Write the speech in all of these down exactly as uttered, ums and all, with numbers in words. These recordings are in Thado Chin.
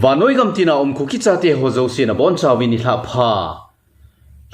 Vannoi gam tina um Kuki chate ho jouse nabonchauvin nilhah pha.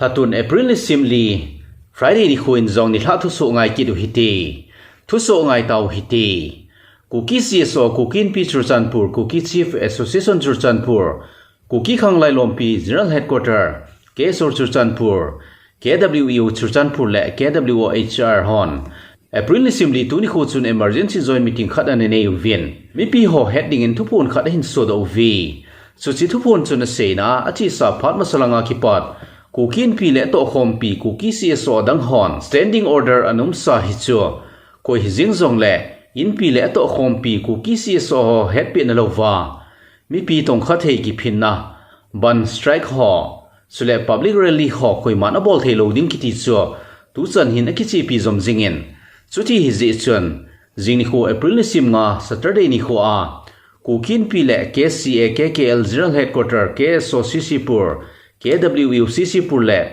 Lhatun April nisim li, Friday nikho in jong nilhah thusoh ngai kit u hite. Thusoh ngai tau hite. Kuki C S O, Kuki Inpi Churachandpur, Kuki Chief Association Churachandpur, Kuki Khanglai Lompi General Headquarter, K S O Churachandpur, K W U Churachandpur le K W O H R hon April nisim li tuni nikho chun emergency joint meeting khat ana nei uvin, mipi ho het dingin thuphon khat ahin sodoh uve. Chuche thuphon chun aseina a, achesa phat masa langa kipat Kuki Inpi le Tohkhompi, Kuki C S O adang hon standing order ana umsa hi chu koi hijeng jongle Inpi le Tohkhompi, Kuki C S O ho hetpehna louva mipi tongkha thei kiphinna, bandh, strike ho, chule public rally ho koiman abol thei lou ding kiti chu tuchan hin akichepi jom jingin, chuti hijeh chun, jing nikho April nisim nga Saturday nikho a, Kuki Inpi le K C A K K L General Headquarter, K S O C C Pur, K W U C C Pur le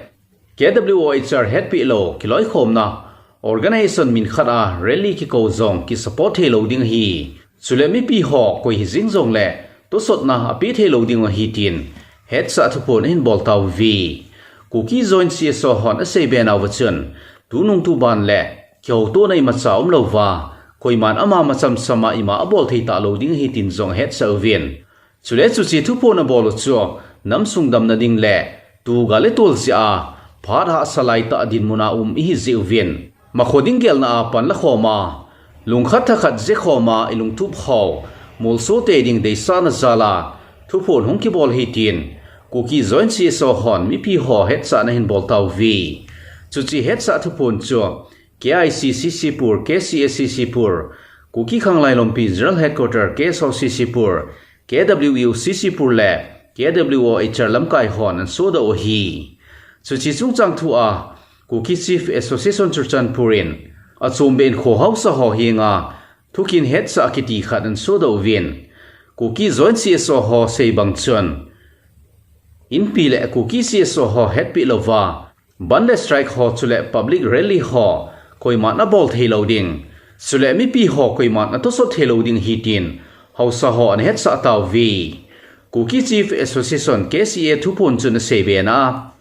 K W O H R hetpeh lou kiloikhomna organization min khat a rally kikou jong kisupport thei lou ding ahi. Chule mipi ho koi hijeng jongle tosotna apeh thei lou ding ahi tin hetsah thuphon ahin bol tauve. Kuki Joint C S O hon aseibe nauva chun, tunung tuban le kihoutohna imacha umlouva, koiman ama machamchama ima abol thei talou ding ahi tin jong ahetsah uvin. Chule chuche thuphon abol u chu namsung damna ding le tu gal le tol jeh a phat hahsa laitah dinmun a um ihi jeh uvin, makho ding gelna a panla khoma, lungkhat thakhat jeh khoma ilungtup ho molso tei ding deisahna jal a thuphon hung kibol ahi tin Kuki Joint C S O hon mipi ho hetsahna ahin bol tauve. Chuche hetsah thuphon chu K I C C C Pur, K C A C C Pur, Kuki Khanglai Lompi General Headquarter, K S O C C Pur, K W U C C Pur le K W O H R lamkai hon ana sodoh u ahi. Chuche chungchang thu a, Kuki Chief Association Churachandpur in achombeh in kho haosa ho henga thukin hetsah kiti khat ana sodoh uvin, Kuki Joint C S O ho sei bang chun, Inpi le Kuki C S O ho hetpeh louva, bandh le strike ho chule public rally ho koiman abol thei lou ding, chule mipi ho koiman atosot thei lou ding ahi tin haosa ho ana hetsah tauve. Kuki Chief Association, K C A thuphon chun aseibe na,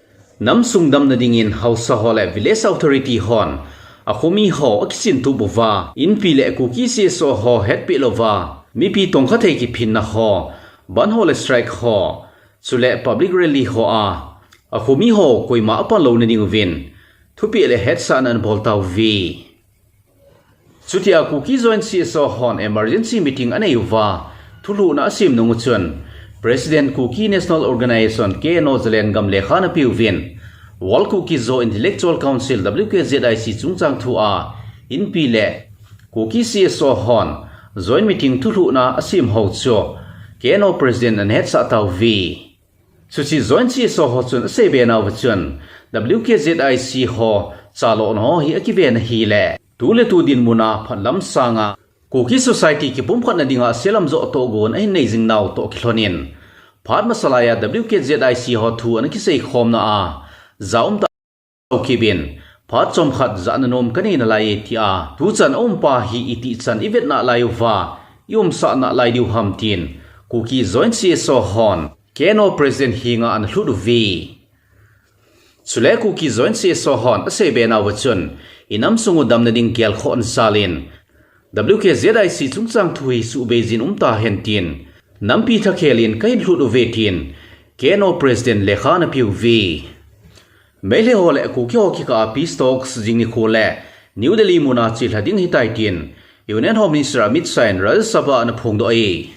namsung damna dingin haosa ho le village authority hon akhomi ho akichin tup uva, Inpi le Kuki C S O ho hetpeh louva, mipi tongkha thei kiphinna ho, bandh ho le strike ho, chule public rally ho a, akhomi ho koima apan louna ding uvin thupeh le hetsahna ana bol tauve. Chutia Kuki Joint C S O hon emergency meeting anei uva, thulhuhna asem nung u chun, President Kuki National Organization, K N O Zalengam lekha ana peuvin, World Kuki Zo Intellectual Council, W K Z I C chungchang thu a, Inpi le Kuki C S O hon joint meeting thulhuhna asem ho chu K N O President ana hetsah tauve. Chuche Joint C S O ho chun aseibe nauva chun, W K Z I C ho chalona ho hi akiven ahile, tu le tu dinmun a phatlam sanga Kuki society kipumkhatna dinga selam joh toh gon ahin nei jing nau toh kilhonin, phat masa laiya W K Z I C ho thu ana kiseikhomna a, jaum tah kibin, phat chomkhat jahna nom kanei nalai e tia tuchan aumpa hi itih chan ivet nalai uva, iumsah nalai diu ham tin Kuki Joint C S O hon K N O President henga ana lhut uve. Chule Kuki Joint C S O hon aseibe nauva chun, inamsung u damna ding gelkhoh ana jalin, W K Z I C chungchang thu hi suhbei jin umtahen tin, nampi thakhelin kahin lhut uve tin, K N O President lekha ana peuve. Meitei ho le Kuki ho kikah a peace talks jing nikho le New Delhi muna chelha ding ahitai tin, Union Home Minister Amit Shah in Rajya Sabha ana phongdoh e.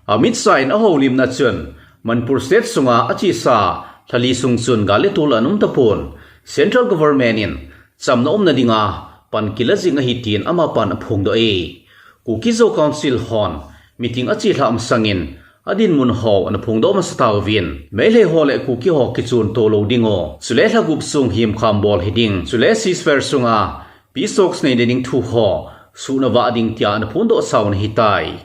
Amit Shah in ahoulimna chun, Manipur State sunga achesa lhali sung chun gal le tol ana um tapon, Central Government in chamna umna dinga pan kila jing ahi tin amapan aphongdoh e. Kuki Zo Council hon meeting achelhah masangin adinmun ho ana phongdoh masa tauvin, Meitei ho le Kuki ho kichon to lou ding u, chule lha gup sung himkham bol hiding, chule ceasefire sunga peace talks neina ding thu ho suhna vah ding tia ana phongdoh sao ana hitai.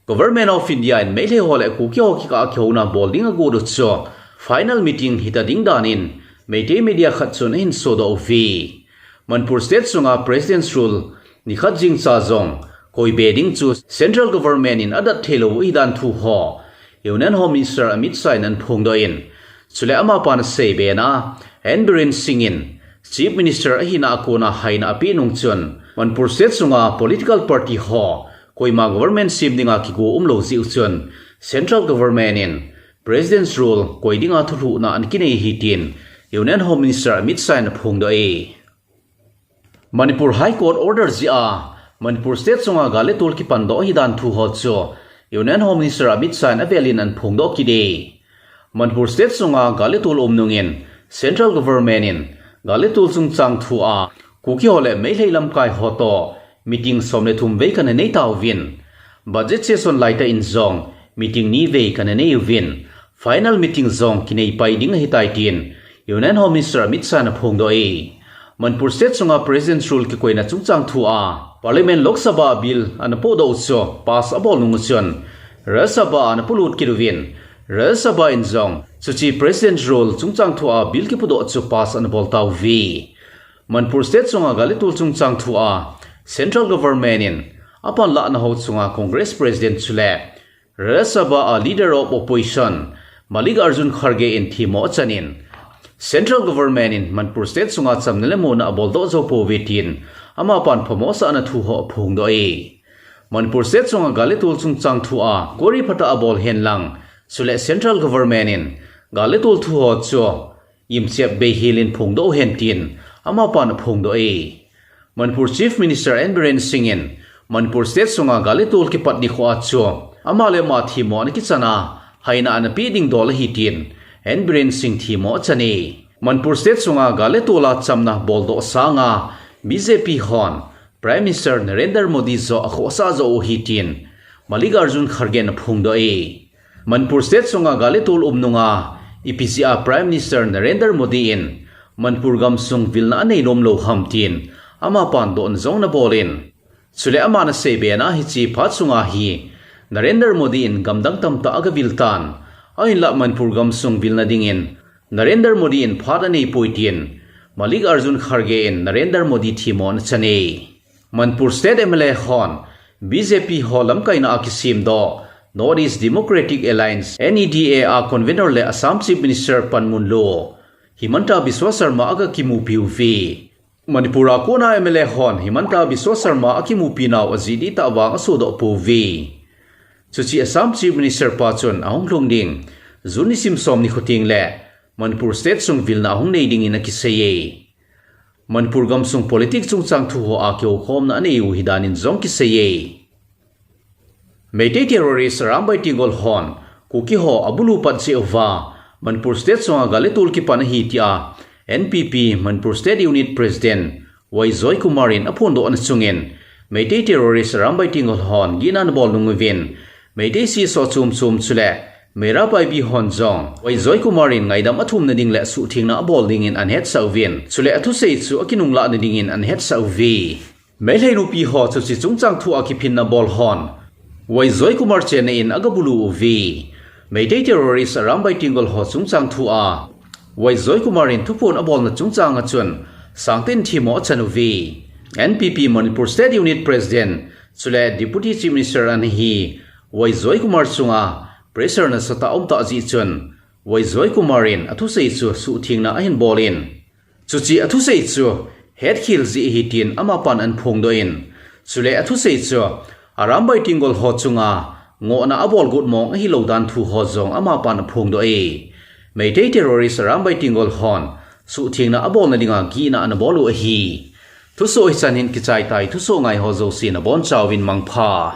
Government of India in Meitei ho le Kuki ho kikah a kihouna bol ding agot u chu final meeting hita ding danin Meitei media khat chun ahin sodoh uve. Manipur State sunga President's Rule nikhat jingcha jong koibe ding chu Central Government in adat theilou u ahidan thu ho Union Home Minister Amit Shah in aphongdoh in, chule amapan aseibe na, N Biren Singh in Chief Minister ahina a kona haina apeh nung chun, Manipur State sunga political party ho koima government sem dinga kigo umlou jeh u chun, Central Government in President's Rule koi dinga thulhuhna ana kinei ahi tin Union Home Minister Amit Shah in aphongdoh e. Manipur High Court order jeh a Manipur State sunga gal le tol kipandoh ahidan thu ho chu Union Home Minister Amit Shah in avel in aphongdoh kit e. Manipur State sunga gal le tol um nungin Central Government in gal le tol chungchang thu a Kuki ho le Meitei lamkai ho toh meeting som le thum vei kana nei tauvin, budget session laitah in jong meeting ni vei kana nei uvin, final meeting jong kinei pai ding ahitai tin Union Home Minister Amit Shah in aphongdoh e. Manipur State sunga President's Rule kikoina chungchang thu a Parliament Lok Sabha bill ana podoh u chu pass abol nung u chun Rajya Sabha ana polut kit uvin, Rajya Sabha in jong chuche President's Rule chungchang thu a bill kipodoh chu pass ana bol tauve. Manipur State sunga gal le tol chungchang thu a Central Government in apanlahna ho chunga Congress President chule Rajya Sabha a Leader of Opposition Mallikarjun Kharge in themmo achan in, Central Government in Manipur State sunga chamna le monna aboldoh jou pouve tin amapan phamo asahna thu ho aphongdoh e. Manipur State sunga gal le tol chungchang thu a kori phatah a abol hen lang, chule Central Government in gal le tol thu ho chu imchep beihel in phongdoh hen tin amapan aphongdoh e. Manipur Chief Minister N Biren Singh in Manipur State sunga gal le tol kipat nikho a chu ama le ama themmo ana kichan a, haina ana pe ding dol ahi tin N Biren Singh themmo achan e. Manipur State sunga gal le tol a chamna boldoh sanga B J P hon Prime Minister Narendra Modi joh akhohsah joh u ahi tin Mallikarjun Kharge in aphongdoh e. Manipur State sunga gal le tol um nunga ipi jeh a Prime Minister Narendra Modi in Manipur gamsung vilna anei nom lou ham tin amapan dohna jong ana bol in, chule aman aseibe na hiche phat sunga hi Narendra Modi in gamdang tamtah agavil tan, ahinlah Manipur gamsung vilna dingin Narendra Modi in phat anei poi tin Mallikarjun Kharge in Narendra Modi themmo ana chan e. Manipur State M L A hon B J P ho lamkaina a kisemdoh North East Democratic Alliance, N E D A a convener le Assam Chief Minister panmun lou Himanta Biswa Sarma aga kimupi uve. Manipur a kona M L A hon Himanta Biswa Sarma akimupi nau ajeh dihtah vang asodoh pouve. Chuche Assam Chief Minister pa chun ahung lhung ding June nisim som nikho teng le Manipur State sung vilna ahung nei dingin akisei e. Manipur gamsung politics chungchang thu ho a kihoukhomna anei u ahi danin jong kisei e. Meitei terrorist Arambai Tenggol hon Kuki ho abulu pat jeh uva Manipur State sunga gal le tol kipan ahi tia N P P Manipur State Unit President Y Joy Kumar in aphondohna chungin, Meitei terrorist Arambai Tenggol hon gihna ana bol nung uvin, Meitei C S O chom chom chule Meira Paibi hon jong Y Joy Kumar in ngaidam athumna ding le suhthengna abol dingin ana hetsah uvin, chule athusei chu akinunglahna dingin ana hetsah uve. Meitei nupi ho chuche chungchang thu a kiphinna bol hon Y Joy Kumar chenna in agabulu uve. Meitei terrorist Arambai Tenggol ho chungchang thu a Y Joy Kumar in thuphon abolna chungchang a chun sangtah in themmo achan uve. N P P Manipur State Unit President chule Deputy Chief Minister ana hi Y Joy Kumar chunga pressure nasatah aum tah jeh chun Y Joy Kumar in athusei chu suhthengna ahin bol in, chuche athusei chu hetkhel jeh ahi tin amapan ana phongdoh in, chule athusei chu Arambai Tenggol ho chunga ngohna abol got mong ahilou dan thu ho jong amapan aphongdoh e. Meitei terrorist Arambai Tenggol hon suhthengna abolna dinga gihna ana bol u ahi. Thusoh hichan hin kichai tai, thusoh ngai ho jouse nabonchauvin mangpha.